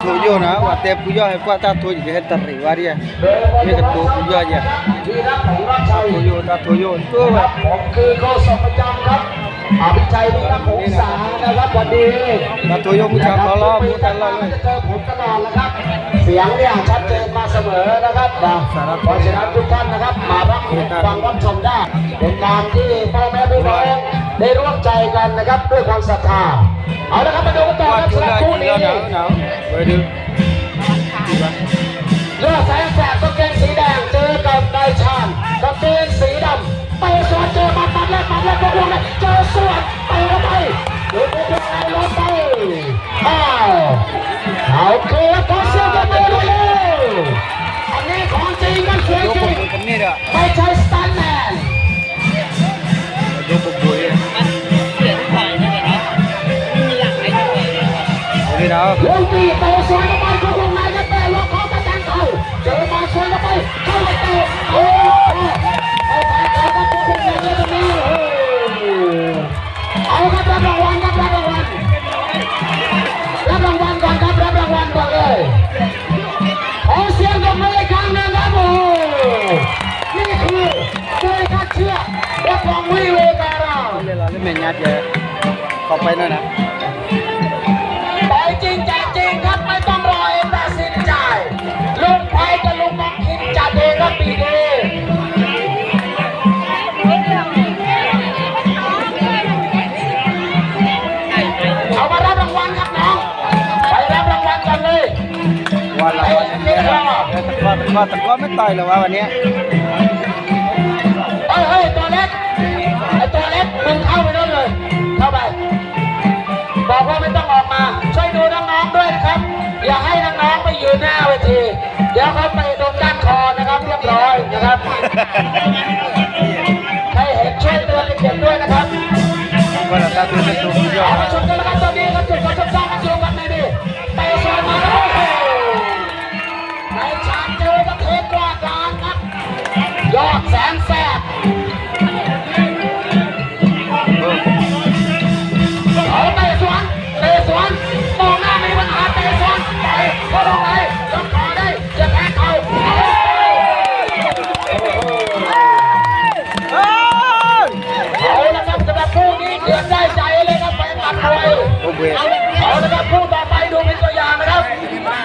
ထိယိၣ်နၤ ပှၤတဲဖုယီၢ်ဟဲကွၢ်တၢ်ထိယံၤ ကဟဲတရံးဝဲဒၣ်ယဲ မ့ၢ်ကတိၤဖုယီၢ်ယဲ တၢ်ထိယိၣ် တၢ်ထိယိၣ် တၢ်ထိယိၣ် တၢ်ထိယိၣ်မုၢ်ဆါခီလီၤ မူတၢ်လီၢ်လၢ เสียงเนี่ยชัดเจนมาเสมอนะครับนะ เพราะฉะนั้นทุกท่านนะครับมารับฟังรับชมได้ เป็นงานที่พ่อแม่พี่น้องได้ร่วมใจกันนะครับด้วยความศรัทธา เอาละครับมาดูกันต่อครับสำหรับคู่นี้ ยอดแสนแสบกางเกงสีแดงเจอกับนายชาญกางเกงสีดำ เตะสวนเจอหมัด หมัดแรก หมัดแรก ยกวงใน เจอสวน เตะเข้าไป หลุดวงใน หลุดไป อ้าว โอเคครับ ขอเสียงปรบมือหน่อยเร็ว อันนี้ของจริงครับ สวยจริง ไม่ใช่สตันแมน ลงปีกเตะสวนเข้าไป เข้าวงในครับ แต่ล็อกเขาก็แทงเข่า เจอหมัดสวนเข้าไป เข้าไปเตะ โอ้โห เข้าไปเตะครับ โอ้โห เอาครับ รับรางวัลครับ รับรางวัล รับรางวัลก่อนครับ รับรางวัลก่อนเลย ขอเสียงปรบมืออีกครั้งหนึ่งครับ โอ้โห นี่คือมวยฆ่าเชือก รับรองวิเวการาม လၢမဲာ်ညါကဲ ขอไปหน่อยนะ ต่อยจริงแจกจริงครับ ไม่ต้องรอเอ็มตัดสินใจ ลุงไพรกับลุงมองคินจัดเองครับปีนี้ เอามารับรางวัลครับน้อง ไปรับรางวัลกันเลย วันละวันเยอะเลย เออ ตะกร้อ ตะกร้อ ตะกร้อไม่ต่อยเหรอวะวันเนี้ย เฮ้ย เฮ้ย ตัวเล็ก ไอ้ตัวเล็ก มึงเข้าไปนู่นเลย เข้าไป บอกว่าไม่ต้องออกมา ช่วยดูน้องๆด้วยนะครับ อย่าให้น้องๆไปยืนหน้าเวที เดี๋ยวเขาไปโดนก้านคอนะครับ เรียบร้อยนะครับ ใครเห็นช่วยเตือนเด็กๆด้วยนะครับ ก็แล้วแต่ตัวเป็นตัวผู้ยอด เอามาชมกันแล้วครับ ตอนนี้ครับ จุดประสงค์สร้างกันอยู่กันในนี่ เตะสวนมาแล้ว โอ้โห นายชาญเจอกับเทพกวาดล้างครับ ยอดแสนแสบ เอาเตะสวน เตะสวน มองหน้ามีปัญหา เตะสวน ไป เข้าตรงไหน ล็อกขาได้ จะแทงเข่า เอาละครับ สำหรับคู่นี้เดือดได้ใจเลยครับ แฟนคลับมวย เอาละครับ คู่ต่อไปดูเป็นตัวอย่างนะครับ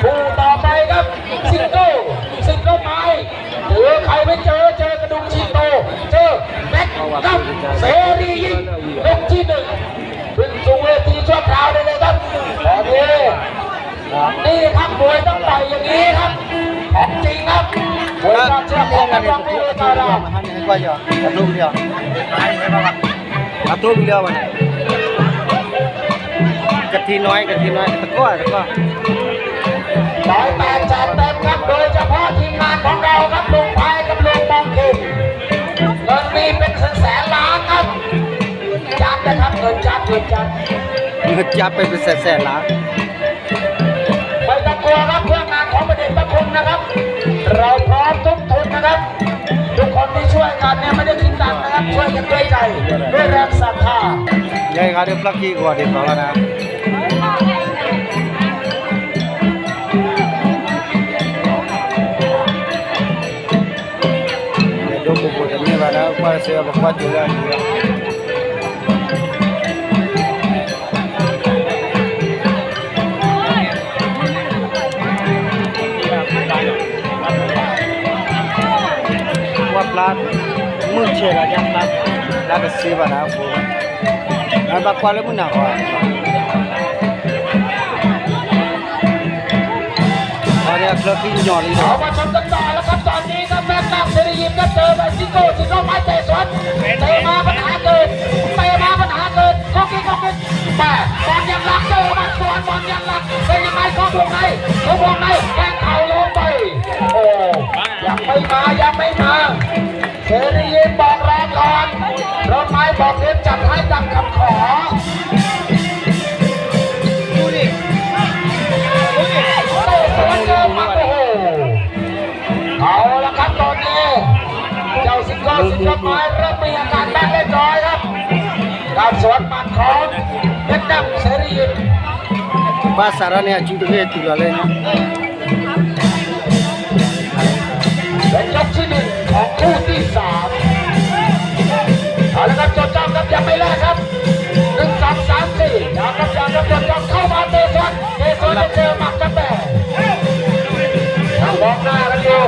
คู่ต่อไปครับ ซิงเกิล ซิงเกิลไม้ เจอใครไม่เจอ เจอกระดุมชีโต เจอแม็กกัม เสรียิ่ง ยกที่หนึ่ง ขึ้นสู่เวทีชั่วคราวได้เลยครับ ตอนนี้ นี่ครับ มวยต้องต่อยอย่างนี้ครับ ของจริงครับ มวยยอดเยี่ยมของกำลังนี่เลยครับ အတူပြီလီၤ အတူပြီလီၤဝဲန့ၣ် ကထံနွံ ကထံနွံ တကီၢ် တကီၢ် ร้อยแปดจัดเต็มครับ โดยเฉพาะทีมงานของเราครับ ลุงพายกับลุงมองเข็ม เงินมีเป็นแสนๆล้านครับ จัดนะครับ เงินจัด เงินจัด เงินจัดไปเป็นแสนๆล้าน ไม่ต้องกลัวครับ เพื่องานของพระเดชพระคุณนะครับ เราพร้อมทุกทุนนะครับ ทุกคนที่ช่วยกันเนี่ยไม่ได้คิดตังค์นะครับ ช่วยกันด้วยใจ ด้วยแรงศรัทธา ယဲဂၤဒီးဖျီၣ်ခံဂီၤဒ်သိးလီၤနၤ ဒိၣ်ပူၤပူၤတမ့ၢ်ဘၣ်နၤ ကွၢ်စ့ၢ်ကီး ပကွၢ်ကၠိလၢအံၤလီၤ ကွၢ်ဖျါ မုၢ်ဆဲးလီၤ ယါဖျါ ဖျါတစ့ဘၣ်နၤ အဃိ အဘၣ်ကွၢ်လၢမုၢ်နၤဃီ အဝဲန့ၣ်အချၢခံညီလံ เอามาชมกันต่อแล้วครับ ตอนนี้ครับ แม่ตั๊ก สิริยิมครับ เจอกับซิโก้ ซิโก้ไม้เตะสวน เตะมาปัญหาเกิด เตะมาปัญหาเกิด ก๊อกกิ๊กก๊อกกิ๊ก แม่ บอลยังหลัก เจอหมัดสวน บอลยังหลัก เป็นยังไง เข้าวงใน เข้าวงใน แทงเข่าลงไป โอ้ ยังไม่มา ยังไม่มา เสรียิมบอกรอก่อน รถไม้บอกเดี๋ยวจัดให้ตามคำขอ ดูดิ ดูดิ เตะสวนเจอหมัด โอ้โห เอาละครับ ตอนนี้ เจ้าซิงเกิล ซิงเกิลไม้เริ่มมีอาการบ้างเล็กน้อยครับ การสวนหมัดของเพชรดำ เสรียิม ဘၣ်စးထီၣ်န့ၣ် အစုတဂ့ၢ်တုၤလီၤလၢညါ และยกที่หนึ่งของคู่ที่สาม เอาละครับ จดจ้องครับ ยังไม่แลกครับ หนึ่ง สอง สาม สี่ ยังครับ ยังครับ จดจ้องเข้ามาเตะสวน เตะสวนจะเจอหมัดกันแม่ ยังมองหน้ากันอยู่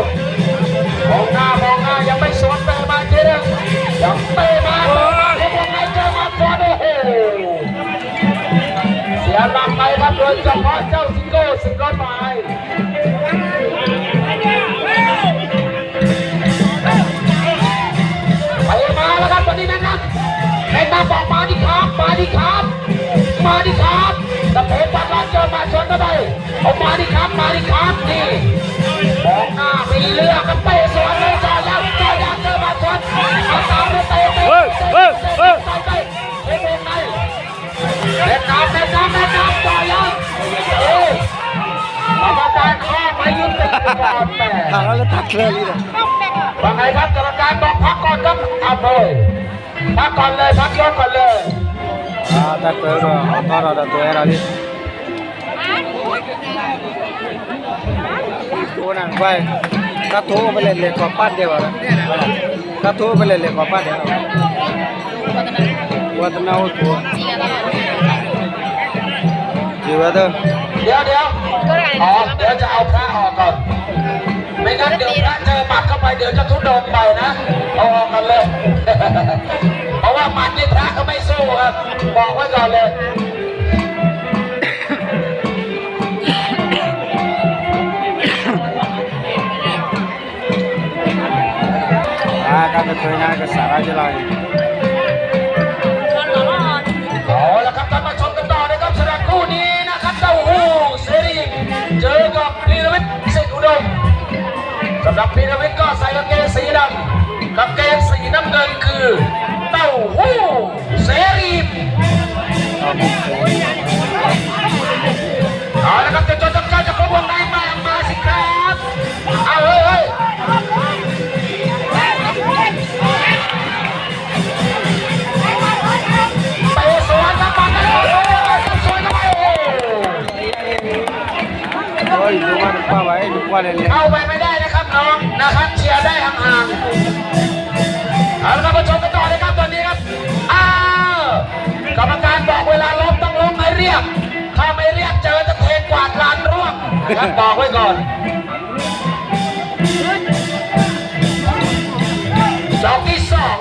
มองหน้ามองหน้า ยังไม่สวน เตะมาอีกทีหนึ่ง ยังเตะมา เตะมา วงในเจอหมัดสวน โอ้โห เสียหลักไปครับ โดยเฉพาะเจ้าซิโก้ สิงห์ล้อมหมาย ไปมาแล้วครับ ตอนนี้แม็กนัม แม็กนัมบอกมาดิครับ มาดิครับ มาดิครับ สะโพกปัดลอดเจอหมัดสวนเข้าไป เอามาดิครับ มาดิครับ นี่ มองหน้าไม่เลือกครับ เตะสวนเลย เจาะยาง เจาะยาง เจอหมัดสวน เอาตามเลย เตะ เตะ เฮ้ย เตะ เฮ้ย เตะ เฮ้ย เตะ เตะ เตะ เตะ เวียดนาม เวียดนาม เวียดนาม จ่อยัง เอ้ย กรรมการข้ามให้ยุติก่อนแหม ถามแล้วตัดเลยนี่นะ ว่าไงครับ กรรมการบอกพักก่อนครับ เอาเลย พักก่อนเลย พักยกก่อนเลย อ่า ตัดเติมก่อน เอาทอดเอาตัวเองเราดิ โอ้นั่นไป တၢ်ထိၣ်အိၣ်ဖဲလဲၣ်လဲၤကီးပၢ်ဒဲးဘၣ်, တၢ်ထိၣ်အိၣ်ဖဲလဲၣ်လဲၤကီးပၢ်ဒဲးဘၣ်, ဝဲတနၢ်အိၣ်ထိၣ်, က့ၤဝဲသၢ เดี๋ยวเดี๋ยว อ๋อ เดี๋ยวจะเอาพระออกก่อน ไม่งั้นเดี๋ยวพระเจอหมัดเข้าไป เดี๋ยวจะทุดงไปนะ เอาออกกันเลย เพราะว่าหมัดนี่พระก็ไม่สู้ครับ บอกไว้ก่อนเลย อ่า การจะเคยงานกับสาระจะลอย เอาละครับ ท่านมาชมกันต่อนะครับ สำหรับคู่นี้นะครับ เต้าหู้เสรี เจอกับพีรวิทย์ สิทธิอุดม สำหรับพีรวิทย์ก็ใส่กางเกงสีดำ กางเกงสีน้ำเงินคือ เต้าหู้ เสรี เอาละครับ จะจดจำเจ้าจะครบวงในมา มาสิครับ เอาเฮ้ยเฮ้ย เตะสวนครับ ปัดไปเลย สวนเข้าไป โอ้โห เฮ้ย ดูว่ามันคว้าไว้ ดูว่าเล่นๆ เข้าไปไม่ได้นะครับน้องนะครับ เชียร์ได้ห่างๆ เอาละครับ มาชมกันต่อเลยครับ ตอนนี้ครับ อ้าว กรรมการบอกเวลาล้มต้องล้มให้เรียบ ถ้าไม่เรียบเจอจะเทกวาดลานร่วงนะครับ บอกไว้ก่อน ดอกที่สอง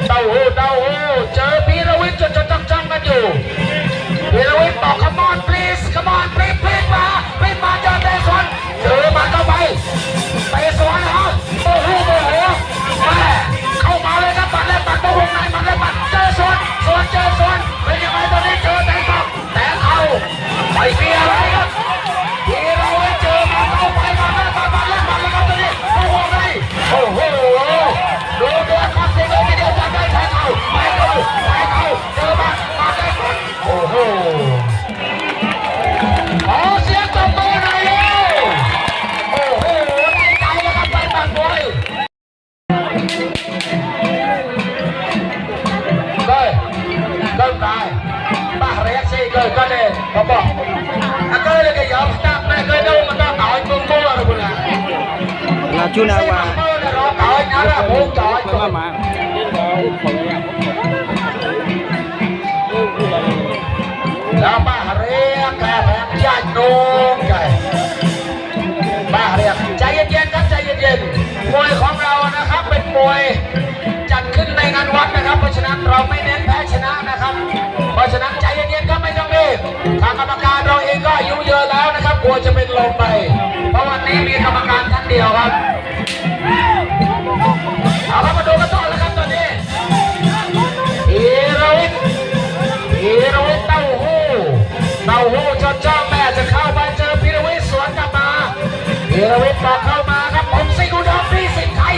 เต้าหู้ เต้าหู้ เจอพีรวิทย์ จดจดจ้องจ้องกันอยู่ พีรวิทย์บอก come on please come on please please มา please มา เจอเตะสวน เจอหมัดเข้าไป เตะสวนเหรอ โอ้โห โอ้โห แม่ เข้ามาเลยครับ หมัดแรกหมัดเข้าวงใน หมัดแรกหมัด เจอสวน สวน เจอสวน เป็นยังไงตอนนี้ เจอแทงศอก แตกเข่า ไม่มีอะไรครับ พีรวิทย์เจอหมัดเข้าไป หมัดแรกหมัด หมัดแรกหมัดเลยครับ ตอนนี้เข้าวงใน โอ้โห ดูเดือดคลาสสิกเลยทีเดียว จับได้แทงเข่า แทงเข่า แทงเข่า เจอหมัด หมัดแรกหมัด โอ้โห ขอเสียงตบมือหน่อยเร็ว โอ้โห ได้ใจแล้วครับ แฟนบอลมวย Kơi, kơi cái. Bah rẹt si kơi, kơi lê, bố bố. À, kơi lê cái gió tạp này, kơi đâu mà tao nói bông bông là bông à. Là chú nào mà. Bông bông là nó tao nhá là bông tao. Bông mà. Là bah rẹt cái, cái chanh nông cái. บ้าเรียก ใจเย็นๆครับ ใจเย็นๆ มวยของเรานะครับ เป็นมวยจัดขึ้นในงานวัดนะครับ เพราะฉะนั้นเราไม่เน้นแพ้ชนะนะครับ เพราะฉะนั้นใจเย็นๆครับ ไม่ต้องรีบ ทางกรรมการเราเองก็อายุเยอะแล้วนะครับ กลัวจะเป็นลมไป เพราะวันนี้มีกรรมการท่านเดียวครับ เอาครับ มาดูกันต่อแล้วครับตอนนี้ พีรวิทย์ พีรวิทย์เต้าหู้ เต้าหู้จดจ้องแม่จะเข้าไปเจอพีรวิทย์สวนกลับมา พีรวิทย์บอกเข้ามาครับ ผมสิงห์อุดม พี่สิงห์ไทย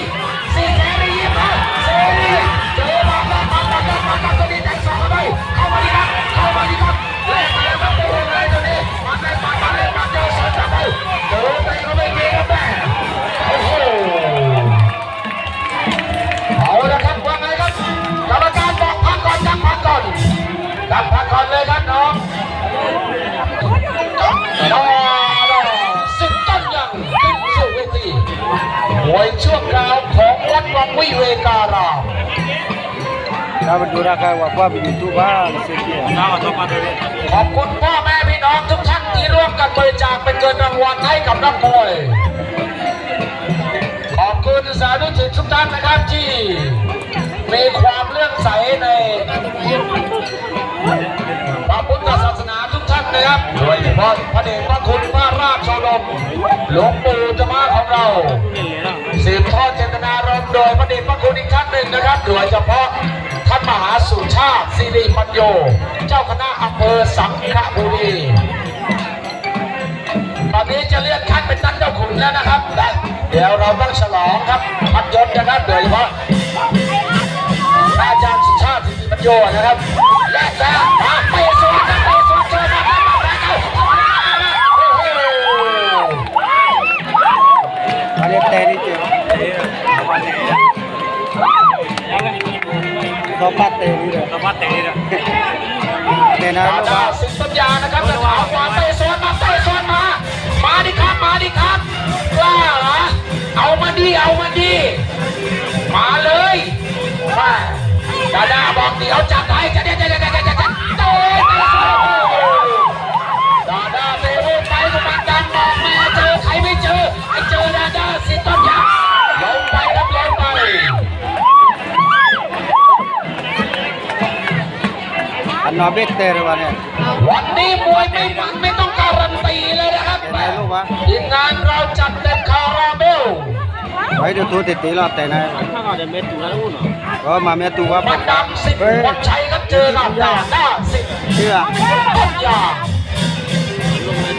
สิงห์เสรียิงมา เสรี เจอหมัดแรกหมัด หมัดแรกหมัดครับ ตัวนี้แทงศอกเข้าไป เข้ามาดีครับ เข้ามาดีครับ แลกมาแล้วครับ โอ้โห ไงตัวนี้ หมัดแรกหมัด หมัดแรกหมัด เจอสวนกลับไป เจอเตะเข้าไปอีกทีครับแม่ โอ้โห เอาละครับ ว่าไงครับ กรรมการบอกพักก่อนครับ พักก่อนครับ พักก่อนเลยครับน้อง หน่วยชั่วคราวของวัดวังวิเวการาม ถ้ามาดูราคาว่าว่าไปอยู่ตู้บ้านเสียเกียรติ ขอบคุณพ่อแม่พี่น้องทุกท่านที่ร่วมกันบริจาคเป็นเงินรางวัลให้กับนักมวย ขอบคุณสาธุชนทุกท่านนะครับที่มีความเลื่อมใสใน พระพุทธศาสนาทุกท่านนะครับ โดยเฉพาะพระเดชพระคุณพระราชโอรสหลวงปู่อุตตมะของเรา สืบทอดเจตนารมณ์โดยพระเดชพระคุณอีกท่านหนึ่งนะครับ โดยเฉพาะท่านมหาสุชาติสิริปัญโญ เจ้าคณะอำเภอสังขบุรี ตอนนี้จะเลื่อนขั้นเป็นท่านเจ้าขุนแล้วนะครับนะ เดี๋ยวเราต้องฉลองครับ พัดยศนะครับ โดยเฉพาะพระอาจารย์สุชาติสิริปัญโญนะครับ และจะมาเตะสวนครับ เตะสวนเชิญมาครับ โอ้โห อันนี้เตะนี่เจ๋ง ဒီဘတ်တဲလေးတော့ဒီဘတ်တဲလေးတော့တဲနာတော့ပါ สิงห์ปัญญานะครับ จะถามขวาเตะสวนมา เตะสวนมา มาดิครับ มาดิครับ กล้าเหรอ เอามาดิ เอามาดิ มาเลย มา ดาด้าบอกเดี๋ยวจัดให้ จะเด็ด จะเด็ด จะเด็ด จะเด็ด เตะ เตะสวน ดาด้าเตะลูกไป กุมารดำบอกแม่เจอใครไม่เจอ ไอ้เจอดาด้า สิงห์ปัญญา ลงไปครับ ลงไป อันนอเบตเตอร์วันเนี่ย วันนี้มวยไม่มันไม่ต้องการันตีเลยนะครับ เป็นไงลูกวะ ทีมงานเราจัดเต็มคาราเบล ไว้เดี๋ยวโทรติดตีรอบแต่นะ ก็มาแม่ตูว่า มันดำสิทธิ์ เฮ้ย วัชชัยครับ เจอกับดาด้าสิทธิ์ เชื่อ ต้นยา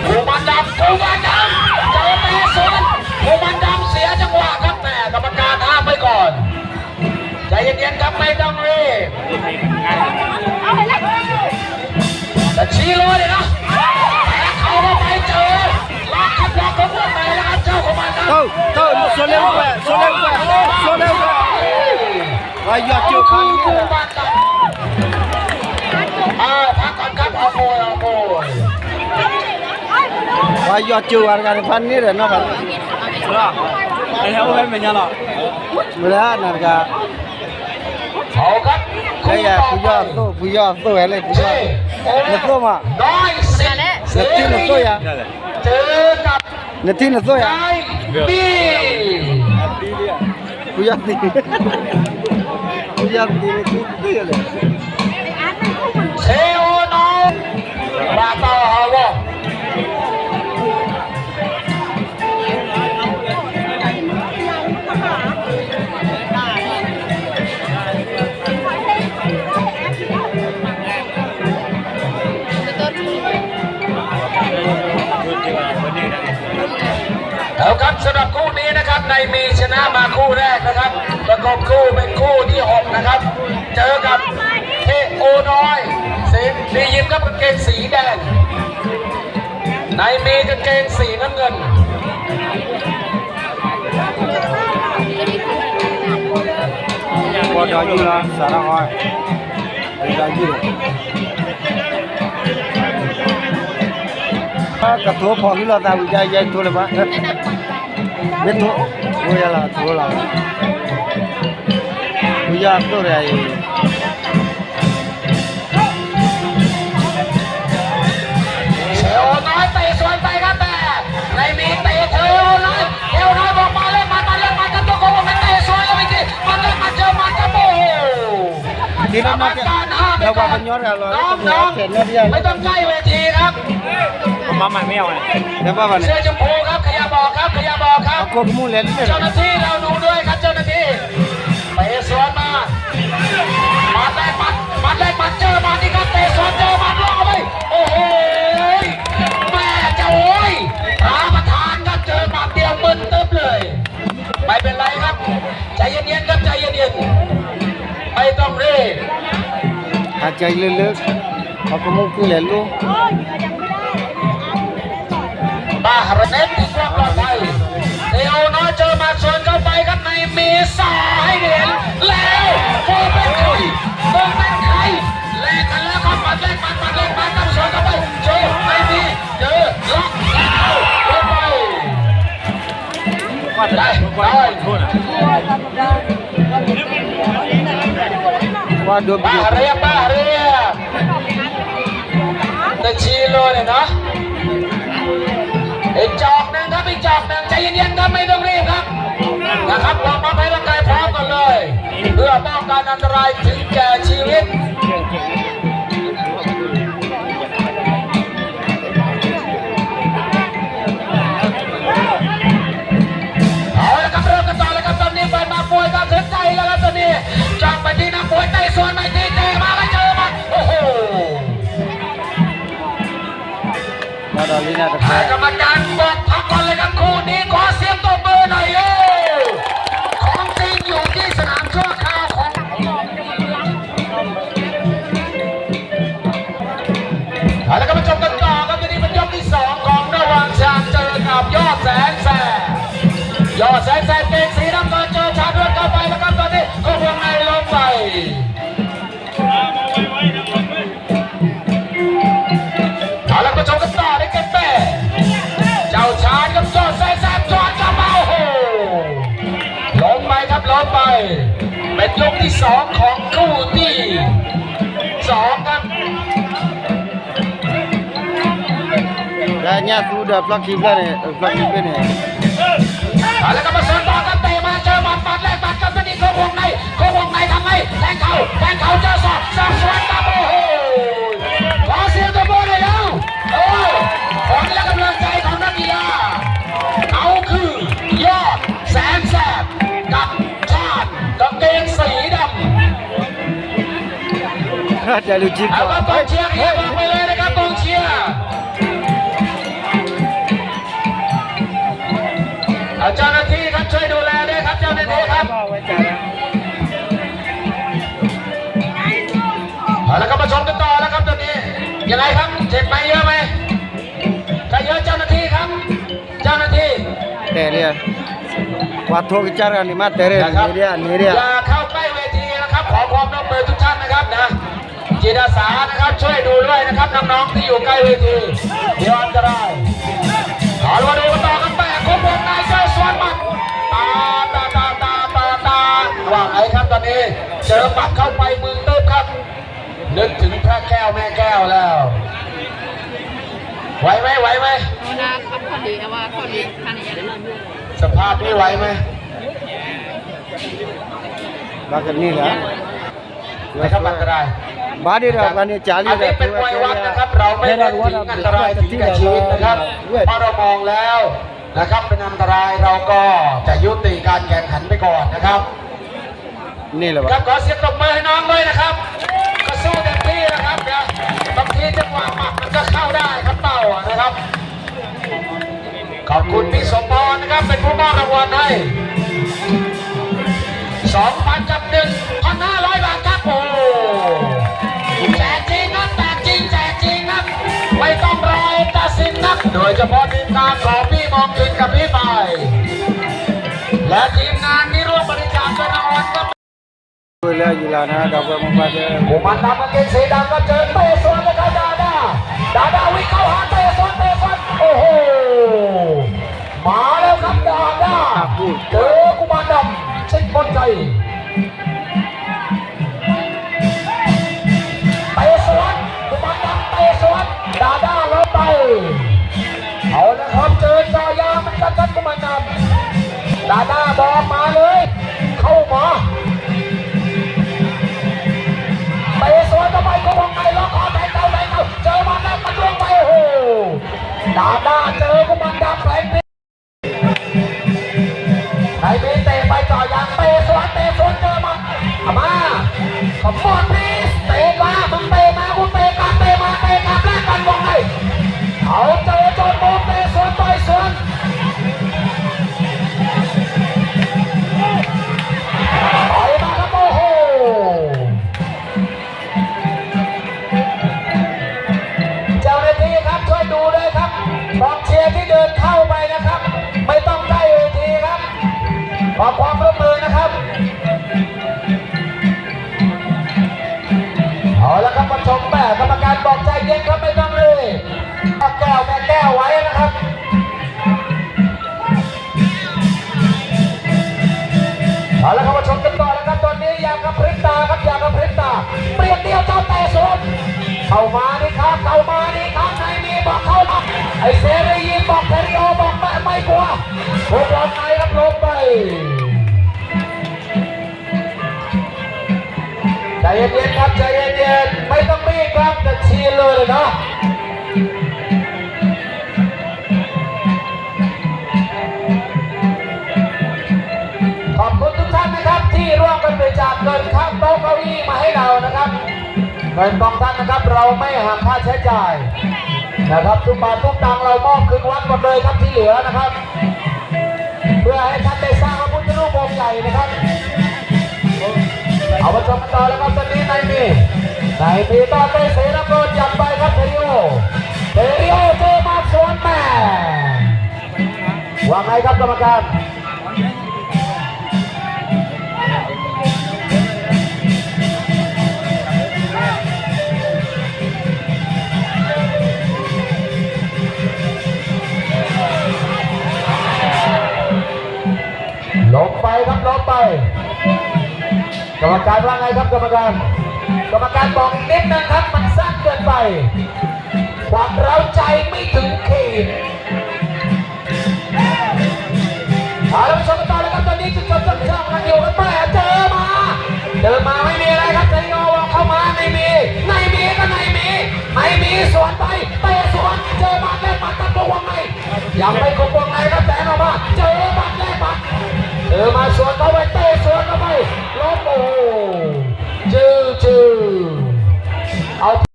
กุมารดำ กุมารดำ เจอเตะสวน กุมารดำเสียจังหวะครับ แม่กรรมการห้ามไว้ก่อน ใจเย็นๆครับ ไม่ต้องรีบ จะชี้เลยนะ แตะเข่าเข้าไปเจอ ล็อกครับ ล็อกครับ วงในแล้วครับ เจ้ากุมารดำ เต้า เต้า สวนเร็วกว่า สวนเร็วกว่า สวนเร็วกว่า ว่าหยอดเจอพันนี่แหละ อ่า พักก่อนครับ เอามวย เอามวย ว่าหยอดเจอวันกันพันนี่แหละเนาะครับ เฮ้ย เอาไว้เป็นไงหรอ မ့ၢ်ဒၣ်နတဂၤ เอาครับ လၢယၤ ဖုယီၢ်သိၣ် ဖုယီၢ်သိ�်ဝဲလၢ ဖုယီၢ် နသိၣ်မး ร้อยสิบ နထံၣ်နသိၣ်ယၤ เจอกับ နထံၣ်နသိၣ်ယၤ นายบี ဖုယီၢ်သံ ဖုယီၢ်သံ နထံၣ်သိၣ်ယၤလဲၣ် เซโอน้อย บาตาฮาวอ เอาครับ สำหรับคู่นี้นะครับ นายมีชนะมาคู่แรกนะครับ ประกบคู่เป็นคู่ที่หกนะครับ เจอกับเทโอน้อย สี มียิมครับ กางเกงสีแดง นายมีกางเกงสีน้ำเงิน ပေါ်တော်ကြီးလား စရဟော ဒီတော်ကြီးလား ကထိဖိးဟံးလိာ်သးဝံၤ ယဲယဲထိလၢၤဘၣ် မ့ၢ်ထိ ဝဲယလီၤ ထိလီၤ ဝံၤယသိၣ်တဂၤအံၤ เซโอน้อยเตะสวนไปครับ แต่นายมีเตะเทโอน้อย เทโอน้อยบอกมาเล่นมัน มาเล่นมันครับ เจ้าของบอกไปเตะสวนแล้วไปที มันเล่นมันเจอมันครับ โอ้โห ทีนั้นนะ กรรมการห้ามไปก่อน น้องๆ ไม่ต้องใกล้เวทีครับ ผมมาใหม่ไม่เอาไง เดี๋ยวว่ากัน เสื้อชมพูครับ ขยับออกครับ ขยับออกครับ เอาโกกมูเล่นเลย เจ้าหน้าที่เราดูด้วยครับ เจ้าหน้าที่ เตะสวนมา หมัดแรกหมัด หมัดแรกหมัด เจอหมัดนี่ครับ เตะสวน เจอหมัด ล็อกเอาไว้ โอ้โห แม่เจ้าโอ้ย พระประธานครับ เจอหมัดเดียวมึนตึ๊บเลย ไม่เป็นไรครับ ใจเย็นๆครับ ใจเย็นๆ ไม่ต้องรีบ หายใจลึกๆ เอากระมูกขึ้นแหละลูก มาเน้นที่ความปลอดภัย เทโอน้อยเจอหมัดสวนเข้าไปครับ ในมีซ้ายเหรียญแล้ว โบเป็นใคร โบเป็นใคร แลกกันแล้วครับ หมัดแรกหมัด หมัดแรกหมัด ตั้งสวนเข้าไป เจอ ในมี เจอ ล็อก เข้าไป ได้ ได้ ကွၢ်ဒိ ပၣ်ရ့ ပၣ်ရ့ ตะชีโลเนี่ยนะ อีกจอกหนึ่งครับ อีกจอกหนึ่ง ใจเย็นๆครับ ไม่ต้องรีบครับ นะครับ วอร์มอัพให้ร่างกายพร้อมก่อนเลย เพื่อป้องกันอันตรายถึงแก่ชีวิต เอาละครับ เริ่มกันต่อแล้วครับ ตอนนี้แฟนหมัดมวยก็ถึงใจแล้วครับ ตอนนี้ จ้องไปที่นักมวยเตะสวนไปที่เตะมาแล้วเจอหมัด โอ้โห กรรมการบอกพักก่อนเลยครับ คู่นี้ขอเสียงตบมือหน่อยเร็ว ของจริงอยู่ที่สนามชั่วคราวของ เอาละครับ มาชมกันต่อครับ ตอนนี้เป็นยกที่สองของระหว่างชาญเจอกับยอดแสนแสบ ยอดแสนแสบเกงสีน้ำเงินเจอชาญเลือดเข้าไปแล้วครับ ตอนนี้เข้าห่วงในล้มไป เอาละครับ มาชมกันต่อในเกมแรก เจ้าชาญกับยอดแสนแสบ สวนกลับมา โอ้โห ล้มไปครับ ล้มไป เป็นยกที่สองของคู่ที่สองครับ လၢညါသူဒီးဖျီၣ်ခံဖျၢၣ်န့ၣ် ဖျီၣ်ခံဖျၢၣ်န့ၣ် เอาละครับ มาสวนต่อครับ เตะมาเจอหมัด หมัดแรก หมัดครับ ตอนนี้เข้าห่วงใน เข้าห่วงในทำไง แทงเข่า แทงเข่าเจอศอก ศอกสวนครับ โอ้โห ขอเสียงตบมือหน่อยเร็ว เออ ขวัญและกำลังใจของนักกีฬา เขาคือยอดแสนแสบ กับชาญกางเกงสีดำ จะรู้จิต เอาครับ กองเชียร์ขยับออกไปเลยนะครับ กองเชียร์ เอาเจ้าหน้าที่ครับ ช่วยดูแลด้วยครับ เจ้าหน้าที่ครับ เอาละครับ มาชมกันต่อแล้วครับ ตอนนี้ ยังไงครับ เจ็บไหม เยอะไหม ถ้าเยอะ เจ้าหน้าที่ครับ เจ้าหน้าที่ တဲရ့ ပှၤထိကစၢ်တဂၤန့ၣ်မ့ၢ်တဲရ့ นะครับ န့ၣ်ရ့ န့ၣ်ရ့ อย่าเข้าใกล้เวทีนะครับ ขอความร่วมมือทุกท่านนะครับนะ จิตอาสานะครับ ช่วยดูด้วยนะครับ น้องๆที่อยู่ใกล้เวที เดี๋ยวอันตราย เอาละ มาดูกันต่อครับ แม่ ครบวงในเจอสวนหมัด ตา ตา ตา ตา ตา ตา ว่าไงครับ ตอนนี้ เจอหมัดเข้าไปมือตึ๊บครับ นึกถึงพระแก้วแม่แก้วแล้ว ไหวไหม ไหวไหม เอาหน้าครับ พอดี เอาว่าพอดี ท่านนี้ สภาพนี้ไหวไหม บากันนี่แหละ นะครับ อันตราย บาดเดียวกันเนี่ย จ่าลี อันนี้เป็นมวยวัดนะครับ เราไม่ได้ถึงอันตรายถึงแก่ชีวิตนะครับ เวย เพราะเรามองแล้วนะครับ เป็นอันตราย เราก็จะยุติการแข่งขันไปก่อนนะครับ นี่แหละวะ ครับ ขอเสียงตบมือให้น้องด้วยนะครับ ก็สู้เต็มที่นะครับ เดี๋ยวบางทีจังหวะหมัดมันก็เข้าได้ครับ เป้าอะนะครับ ขอบคุณพี่สมพรนะครับ เป็นผู้มอบรางวัลให้ สองพัน กับ หนึ่งพันห้าร้อย บาทครับ โอ้โห แจกจริงครับ แจกจริง แจกจริงครับ ไม่ต้องรอเอกตัดสินครับ โดยเฉพาะทีมงานของพี่มองกินกับพี่ปาย และทีมงานที่ร่วมบริจาคเงินรางวัลก็ กุมารดำกางเกงสีดำก็เจอเตะสวนเลยครับ ดาด้า ดาด้าวิ่งเข้าหาเตะสวน เตะสวน โอ้โห มาแล้วครับ ดาด้า เจอกุมารดำ สิทธิ์มนชัย เตะสวน กุมารดำเตะสวน ดาด้าล้มไป เอาละครับ เจอจ่ายางเหมือนกันครับ กุมารดำ ดาด้าบอกมาเลย เข้ามา เตะสวนเข้าไป เข้าวงใน ล็อกคอ แทงเข่า แทงเข่า เจอหมัดแล้ว มันล่วงไป โอ้โห ดาด้าเจอกุมารดำแทง ใครมีเตะไปจ่ายาง เตะสวน เตะสวน เจอหมัด เอามา Come on please เตะมา มึงเตะมา กูเตะกลับ เตะมา เตะกลับ แลกกันวงใน เอาเจอจนมุม เตะสวน ต่อยสวน ต่อยมาครับ โอ้โห เจ้าหน้าที่ครับ ช่วยดูด้วยครับ กองเชียร์ที่เดินเข้าไปนะครับ ไม่ต้องใกล้เวทีครับ ขอความร่วมมือนะครับ เอาละครับ มาชม แม่ กรรมการบอกใจเย็นครับ ไม่ต้องรีบ แก้ว แม่แก้วไว้นะครับ ใจเย็นๆครับ ใจเย็นๆ ไม่ต้องรีบครับ จะเชียร์เลยเนาะ ขอบคุณทุกท่านนะครับที่ร่วมกันบริจาคเงินข้ามโต๊ะเก้าอี้มาให้เรานะครับ เงินของท่านนะครับ เราไม่หักค่าใช้จ่ายนะครับ ทุกบาททุกตังค์เรามอบคืนวัดหมดเลยครับที่เหลือนะครับ เพื่อให้ท่านได้สร้างพระพุทธรูปองค์ใหญ่นะครับ เอามาชมกันต่อแล้วครับ ตอนนี้นายมี นายมีต้อนเต้เสนาเกินยันไปครับ เทริโอ เทริโอเจอมาสวนแม่ ว่าไงครับกรรมการ ล้มไปครับ ล้มไป กรรมการว่าไงครับ กรรมการ กรรมการบอกอีกนิดนึงครับ มันสั้นเกินไป ความเร้าใจไม่ถึงขีด เอาละครับ ชมกันต่อเลยครับ ตอนนี้จะจบช่วงกันอยู่ครับ แม่เจอมา เจอมาไม่มีอะไรครับ เทริโอเข้ามา ไม่มี ไม่มีก็ไม่มี ไม่มีสวนไป เตะสวน เจอหมัดแลกหมัดครับ วงใน ยังไม่ครบวงในครับ แสงออกมา เจอหมัดแลกหมัด เจอมาสวนเข้าไป เตะสวนเข้าไป ล้ม โอ้โห จื้อจื้อ เอา